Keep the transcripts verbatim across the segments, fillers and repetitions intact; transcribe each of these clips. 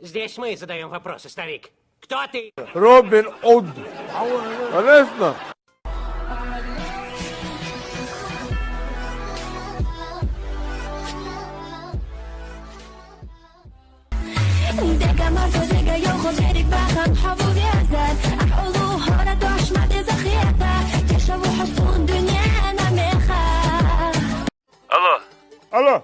Здесь мы задаём вопросы, старик. Кто ты? Робин Уд. Конечно. Дега мард, дега ёлхо, берик бахан, хаву вязар. Ахулу хора дош, мадеза хета. Кешаву хостун, дунья на меха. Алло. Алло.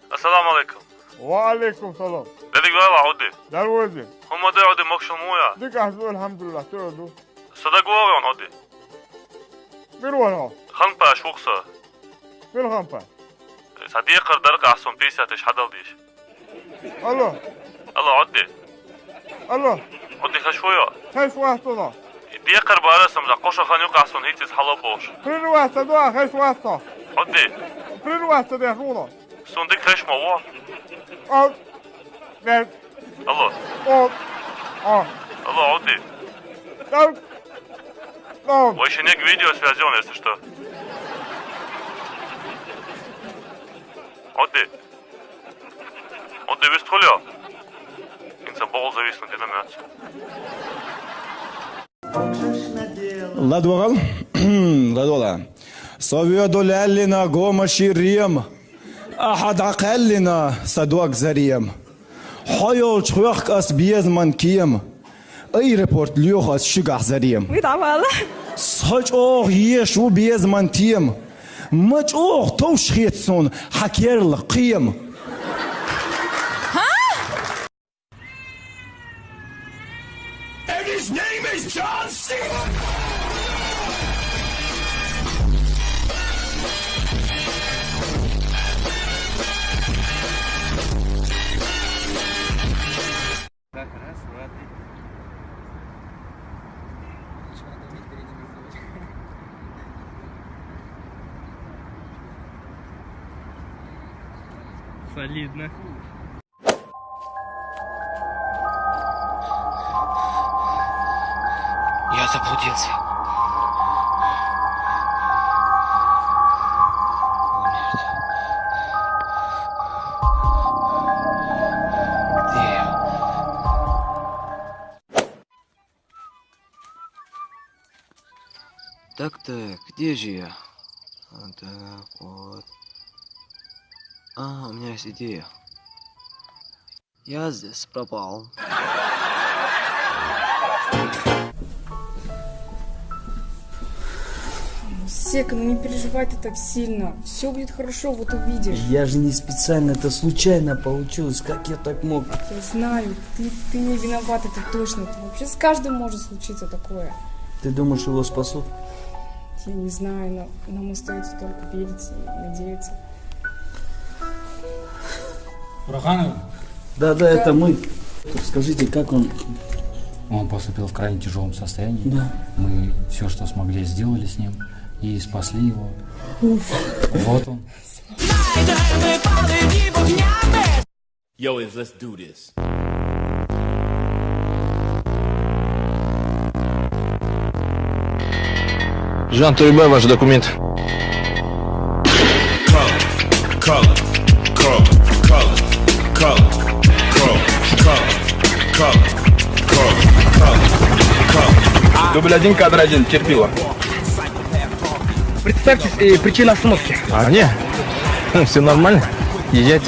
Ассаламу алейкум. Ва алейкум салам. Дедик вала, Уди. Дарвози. Хумаде, Уди, мокшумуя. Дик ахзу, алхамдулиллах, ту Уди. Сада гуавян, Уди. Бир вала. Ханпаш вукса. Бир ханпа. Сади къардар къахсун пятьдесят иш хадал диш. Алло. Алло, Уди. Алло. Уди, хашвоя. Хаш вахтуна. Декъар бара самза, къоша хан юкъа сун, хитис хала бош. Прерваться, да, хеш васто. Ходи. Прерваться, да, хуно. Сундик хеш ма во. О, не. Алло. О, о. Алло, Уди. Так. Так. Вай шинек видеосвязь он, если что. Уди. Уди, вистхулио. Инца бол зависнуть, динамиация. Ладвагъал, ладвала. Соведо ляллина гомаши Рим. Ахад акъаллина садваг зарим. Хойол чхвехк ас безман ким. Аэропорт лёх ас шугах зарим. Вы давала. Сачох еш у безман тим. Мачох товш хетсон хакерл ким. And his name is John Cena. Так, раз, два, три. Солидно. Я заблудился. Где я? Так-так, где же я? А, так, вот. А, у меня есть идея. Я здесь пропал. Сека, ну не переживай ты так сильно. Все будет хорошо, вот увидишь. Я же не специально, это случайно получилось. Как я так мог? Я знаю, ты, ты не виноват, это точно. Это вообще с каждым может случиться такое. Ты думаешь, его спасут? Я не знаю, но нам остается только верить и надеяться. Бураханов? Да, да, это мы. Расскажите, как он? Он поступил в крайне тяжелом состоянии. Да. Мы все, что смогли, сделали с ним и спасли его. Уф. Вот он. Yo, is, let's do this. Жан Турибай, ваши документы. Дубль один, кадр один, терпила. Представьтесь, э, причина остановки. А, не, все нормально, езжайте.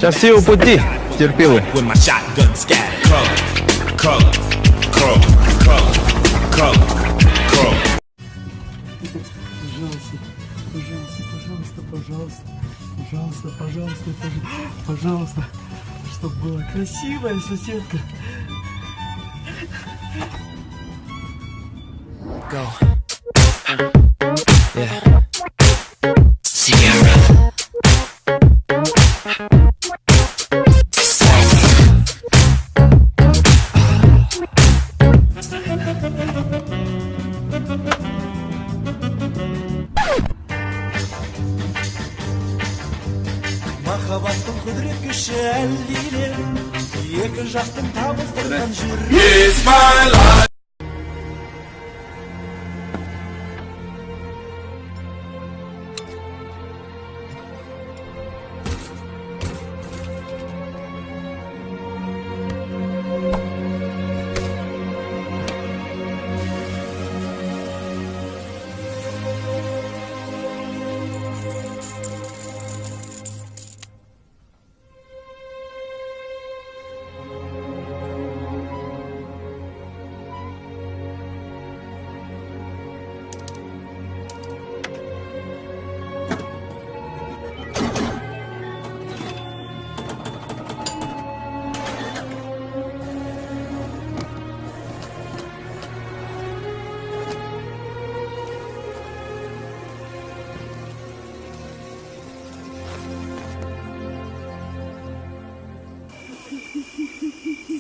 Счастливого пути, терпилы. Пожалуйста, пожалуйста, пожалуйста, пожалуйста, пожалуйста, пожалуйста, пожалуйста, чтобы была красивая соседка. Go. Yeah. Sierra. Махаббаттың құдірет күші әлдилер, екі жақтың табыстырған жүрек.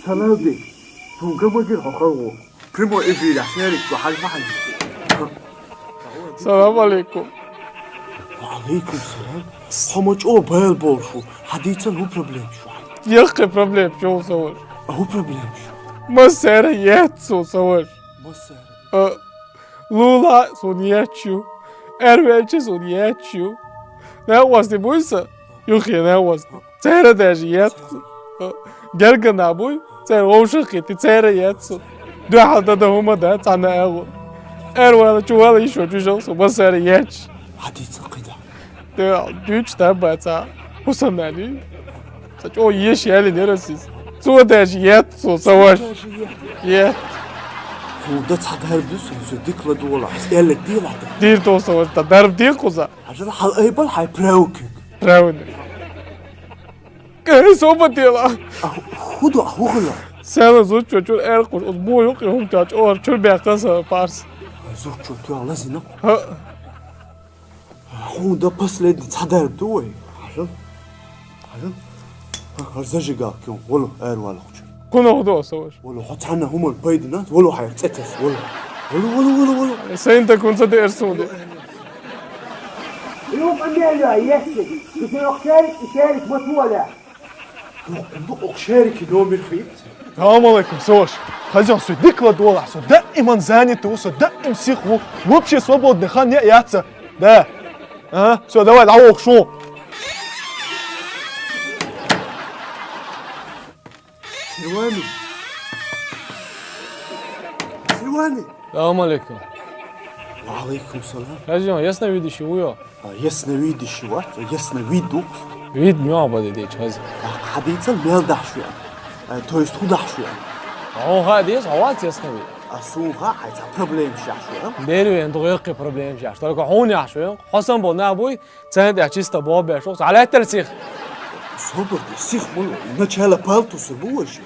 Салам бек, сунга магир хохалгу. Прямой эфир, сарик, хажма хажма. Салам алейкум. Ва алейкум салам. Хьо ма чӀо бел болшу. Хьадийцал, хӀу проблем шу? Яккхий проблем чӀо, Саваш. А хӀу проблем шу? Массара яц со, Саваш. Массара. А, лула сон яц шу. Эрвелчи сон яц шу. Нагъвасти буйса? Юхи нагъвасти. Цара даже яц. Гергана буй, цара вовшахъити, цара яц. Дуьхьал да да хӀума да, цхьана агӀу. Эр вала, чу вала, ишо чужал, со басара яч. Хьадийца кхида. Де, дучта баца. Хусанали. Са чо еш яли нерасис. Цо даже яц, со саваш. Яц. Худа цхьадар бу, со, со дикла дула. Элек дила. Дир то саваш, та дарб дир куза. Ажал хал айбал хай пряуки. Правильно. Кай соба дела. А худа, а хугла. Села зучо чур эр куш, ус бу юк, хум та чор, чур бяхта са парс. Зучо ту ала зина. Ха. Худа последний цадар дуй. Ажал. Ажал. Ха, зажигалки, волу эр вала хуч. Куна худа саваш. Вала, хацана хумар пайдина, вала хай цетес, вала. Вала, вала, вала, вала. Сен та кунца де эрсунди. Юк, амелия, если. Ты охшарик, ишарик, мотуаля. Юк, охшарик, номер хит. Салам алейкум, Сош. Хозяин, сой дикла дола, со да иман занят, со да им сих, вообще свободный хан не яца. Да. А? Все, давай, давай, шо. Силвани. Силвани. Салам алейкум. Ва алейкум салам. Хозяин, ясновидящий уё? А, ясновидящий вац, ясновидук. Вид нёба де деч, хозяин. А, хадийцал мел дахшуя. А, то есть худахшуя. О, хадис, а вац ясновид. А суха, хай ца проблем шашуя. Дервен дугъекъи проблем шаш. Только хун яшуя. Хосан бол на буй, центр чисто бобеш. Алайтер сих. Собр де, сих мул. Начало палтуса буш.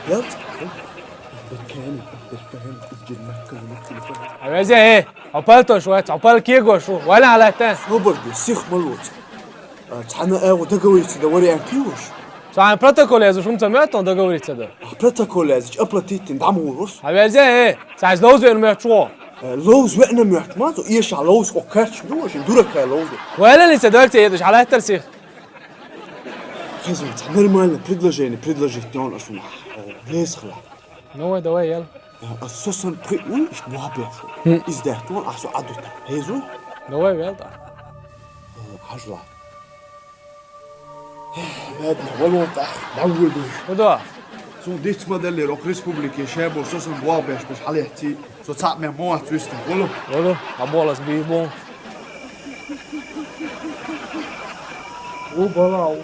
Палт. Авезе, э, апал то шо, апал ке го шо. Вала алайта. Собр де, сих мул. А, цхьана агӀу договориться да вариант юш. Цхьана протокол язу шум ца мятон договориться да. А, протокол язу оплатить дам гурус. Авезе, э, цхьа лоуз вен мятчо. Э, лоуз вен мятч ма, то еша лоуз о кач, ну, очень дурака лоуз. Вала ли се дальше едешь, алайтер сих. Хозяин, нормально предложение предложить не он асуна. Э, лезхла. Ну, давай, ел. А, а сосан пхи уй, иш муаббет. Хм. Издехтун, а со адута. Хезу? Давай, вел, да. Э, хажла. Бедна, валута, давулду. Куда? Су диц модели рок республики, шебу, сосан муаббет, беш халехти. Со цап ме муат виста, валу. Валу, а болас би бу. У балау.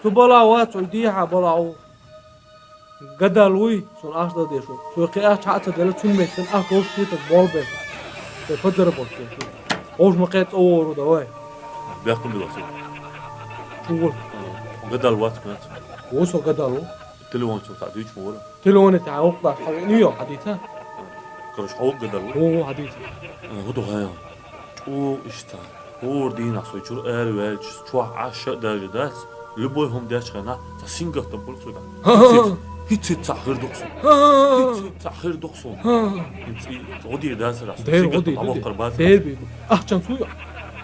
Су балау, а, су диха балау. Гадал уй, сон ахла дешу. Сой кхе ах чаца дела цун меттен ах гош китак болбе. Сой подзаработать. Гош ма кхе цӀа вору давай. Бяхтун биласи. Чугул. Гадал вац мат. О, со гадал у. Телефон чу та дич мора. Телефон та окла. Нью Йорк хадита. Короче, хавук гадал у. О, хадита. Гуду хая. Чу ишта. Гур дина сой чур эр велч. Чу аша даже дац. Любой хум дяч хана, ца сингах там пулк сой. Ха-ха. Хицит ца хир дуксу. Ха-ха. Хицит ца хир дуксу. Ха-ха. Хицит оди дасра. Дер оди, оди. Дер би. Ахчан суя.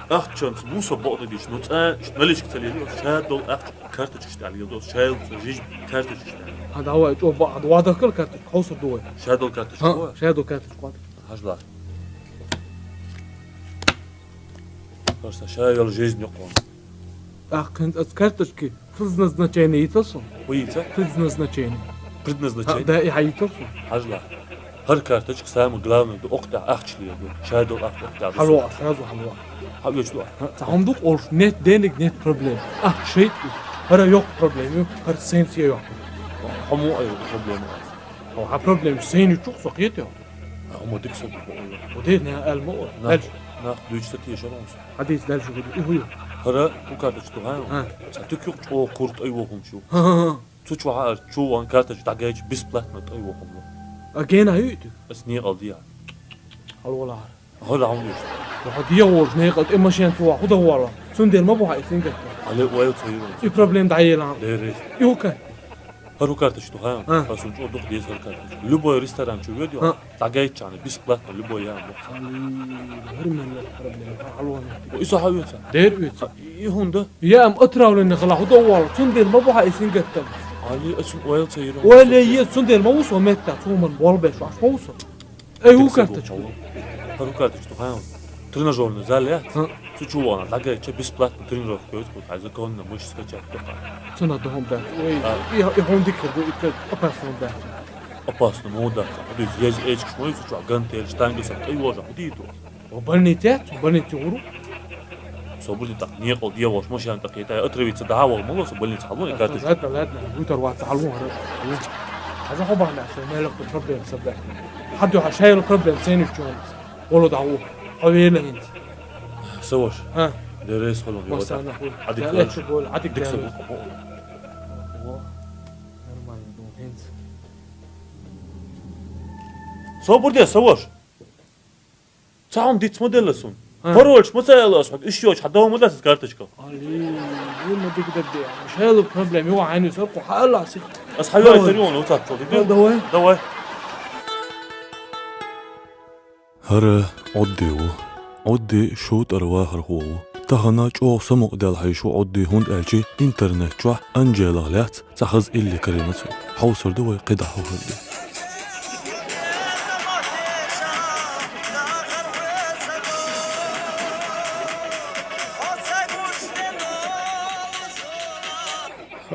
Ахчан муса бода диш, но ца наличка цалили, шадол ахч карточка шталил, дос шайл жиж карточка шталил. А давай, чё, ба, два дахкал карточка, хаусар дуой. Шадол карточка. Ха, шадол карточка. Хажла. Просто шайл жизнь кон. Ах, карточки. Предназначение итасу? Уйца? Предназначение. Предназначение? Да, и хайтасу. Хажла. Хар карточка самый главный, да окта ахчли, да. Шайдол ах окта. Хало, сразу хало. Хавеч ло. Ца хам дук олш, нет денег, нет проблем. Ах, шейт. Хара ёк проблем, хар сенсия ёк. Хому ай проблема. Ха проблем, сен чук сокет ё. Хому дик сокет. Оде не алмо. Нах, нах, дучта тешарон. Хадис дальше гуду. Угу. Хара, у карточка гай. Ха. Ца тюк юк чо курт ай вохум чу. Ха, ха, ха. Цу чу ха чу ван карточка дагайч бесплатно ай вохум. А гена хүйт? Эс не алдия. Алвала. Хада хам диш. Хадия вож не кат э машин чу худа вала. Сун дерма бу хай сингат. Але уай цайрон. И проблем да елан. Дерес. И ука. ХӀара карточка ду хьайна? А. Хьа сум чӀо дукха деза хӀара карточка. Любой ресторан чу ведь, а, дӀагайча бесплатно любой ян бу. Али, хӀара мел проблема, хӀара хьалвана. О, иза хьа веца? Дер веца. И хӀунда? Я ам отравлена хала худа вал. Цундел ма бу хьа исин гаттам. Али, а сум ойл ца йира. Ойл е, цундел ма вусо метта, цуман бол беш, аш ма вусо. Эй, у карточку. ХӀара карточка ду хьайна? Тренажёрный зал я? А. Цу чу вана, дӀагайча бесплатно тренировка йойту, а законно мышцы качать тоха. Цуна дохом да. Ой, а, и, и хӀунда дикка ду, и опасно да. Опасно, мо да. Худуй ез эчкаш мой, цу чу гантель, штанга са, эй, ложа, худуй ду. О, больница, цу больница уру. Собуди так, некъал дьяволш машина так, это отравиться да, вал, мало, со больница халу, и карточка. Ладно, ладно, вытер ваца халу, халу. Хаза хобана, со мелок проблем собрать. Хадо ха шайл проблем сениш чон. Оло да у. Хавела хинц. Саваш. А. Дерес холо. Масана ху. Адик. Дерес хол, адик дерес. Нормально, ну, хинц. Собуди, саваш. Цаун диц моделла сун. А. Парольш ма цаялас, хӀа, иш йоч, хӀа, давам дас карточка. Али, ма дик дадде. Шел проблем, ё, айну сар ку хала си. Ас хьайо. Давай. Интервью, ну, цап, чё, давай. Давай. Давай. ХӀара Ӏудди ву. Ӏудди шу тӀара вахархо ву. Тахана чӀогӀа самукъадел хьайшу Ӏудди, хӀунда аьлча интернет чохь Анжелах лаьцна цхьа хаза илли карийна цо. Хьовсур ду вай, кхидӀа хьовсур ду.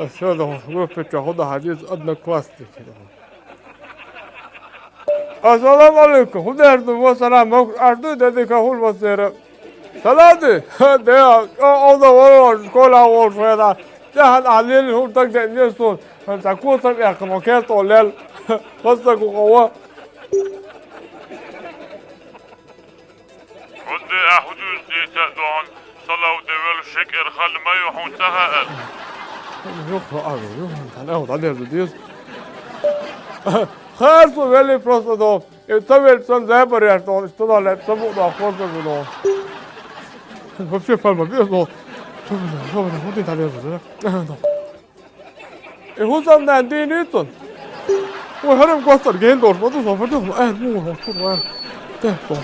Ас ша дахьа группа чохь хӀу дахьа деза, одноклассники дахьа. Ассаламу алейкум. ХӀун дер ду, ва салам, мокш аш ду, де дика хул ва сера. Салам ди? Де, о, о, да, о, школа, о, школа. Тяхан а лили хул так де не сун. Хан са ку сам я кама кер то лел. Ва са ку ва. Хьунда а хьудуьйса дийца а доьгӀна, салав де велла шекер ханна ма ю хьуна ца хаьара. Юха, а, юха, тхьана а дӀадерза деза. Харцо велли просто до. И ца велли сан забар яш до, что да лет, ца бу до, просто до. Вообще пальма без до. Что вы, что вы, вот это дерза, да? Ага, да. И хӀун санна дийна ицун? Вай хӀарам гостар ген долуш ма ду, со фа ду, ай, ну, хӀун ван. Те, бо.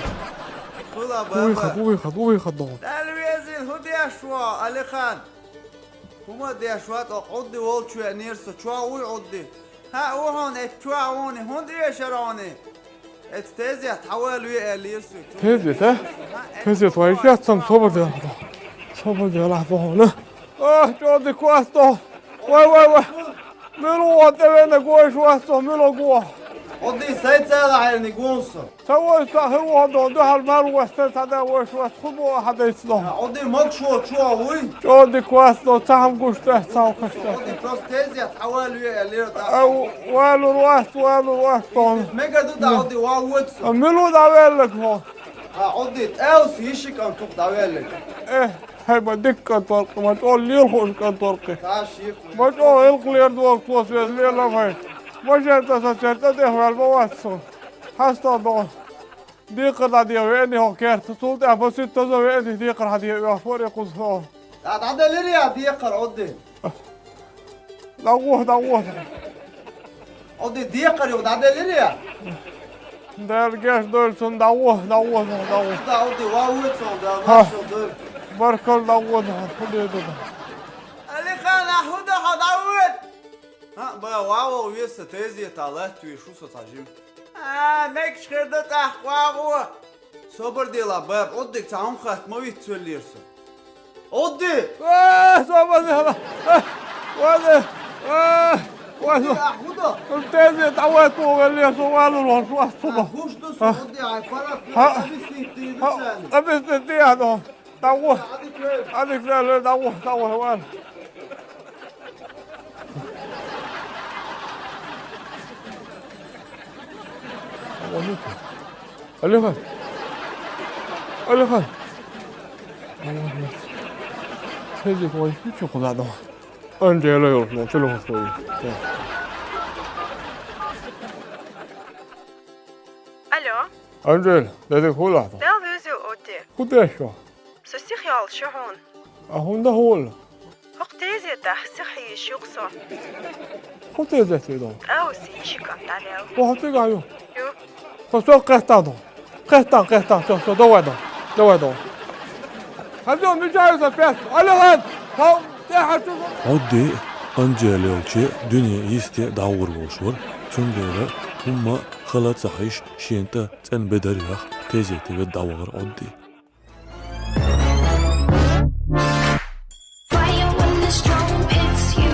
Хула баба. Уй хад, уй хад, уй хад догӀу. Дала везил хӀун деш ву, Алихан? ХӀума деш вац, Ӏудди волчу веанера со, чохь вуй Ӏудди? ХӀаъ, ву хьуна, эцу чохь вуни, хӀунда эшара хьуни? Эцу тезет хьавала ве аьллера соьга. Тезет, а? Тезет вай, яц сан собар делахь. Собар делахь бохуна. Ах, чӀо дика вац тхо. Вай, вай, вай. Мила вон тӀе вена гойш вац тхо, мила го. Ӏудди сайца ала хьайрниг вон со. Ца вай ца хир вон дон, дуьхьал мар вац, ца ца да вайш вац, ху бо хьадайц дон. Ӏудди могуш волчу вуй? ЧӀо дика вац тхо, ца хьам гуш тӀе, ца хьам каш тӀе. Ӏудди просто тезет хьавала ве аьллера. А, валур вац, валур вац тхо. Мега ду да Ӏудди, ван воьду со. А, мила ву дӀаваьллаг хьо? А, Ӏудди, тӀаьвса йиши кӀант туху дӀаваьллаг. Э, хьай ма дика кӀант варкъи, ма чӀо лела хууш кӀант варкъи. Ма чӀо гӀилкх лер догу тхо соьца лела хьай. Ма шен таса церта тӀехваьлла ма вац со. ХьастагӀ догӀу. Декхар дӀадеха веана хьо керта, цул тӀаьхьа ма ситтазо веана декхар хьадеха оьхуш вара кхуза хьо. ДӀа-, дӀаделира я декхар, Ӏудди? ДӀагӀо, дӀагӀо. Ӏудди, декхар юха дӀаделира я? Дала гечдойла цунна, дӀагӀо, дӀагӀо, дӀагӀо. Да, Ӏудди, ван воьду со, Дала маршалла дойла. Баркалла, дӀагӀо, хӀун де ду? Алихан, а хӀун ду хьо, дӀавоьду? ХӀаъ, бан, ван вогӀу веза сан тезета латтавеш ву со цхьа жима. А, мегаш хир ду тӀаккха, ван гӀо. Собар делахь, баба, Ӏуддига цхьа хӀума хатта ма виц веллера со. Ӏудди! А, собар делахь! А, ван де! А, ван де! Ӏудди, а хӀун ду? Тезета дӀаваьлла веллера со, валур ван, ван со. А, хӀуш ду со, Ӏудди, хьайн паргӀат, объяснить дийла царна. Объяснить дийла, а, ну. ДӀагӀо. Ӏадика ваьлла, дӀагӀо, дӀагӀо, ван. Алихан. Алихан. Тезет вай, чу кхуза доху. Анжела йолуш, мо телефон схуй. Алло. Анжела, дедик хӀун лахь ду? Дала везил, Ӏудди. ХӀун деш ю? Со сиха йолуш ю хьуна. А хӀунда хӀула? ХӀокху тезет Дахьси хьи шугъсо. Хутезет ведо. Ауси шикан талел. Вахтига ю. Ю. Хосо кхетадо. Кхетан, кхетан, всё, всё, давай, давай. Давай, давай. Хазо мижаюса пес. Алихан. Хау, те хачу. Ӏодди Анжелелчи дуьне йисте дӀагӀур волуш вара, цундела хӀумма хала ца хьийш шен тӀа цӀен бедар яха кхезете ведда дӀавахара Ӏодди. Fire when the storm hits you.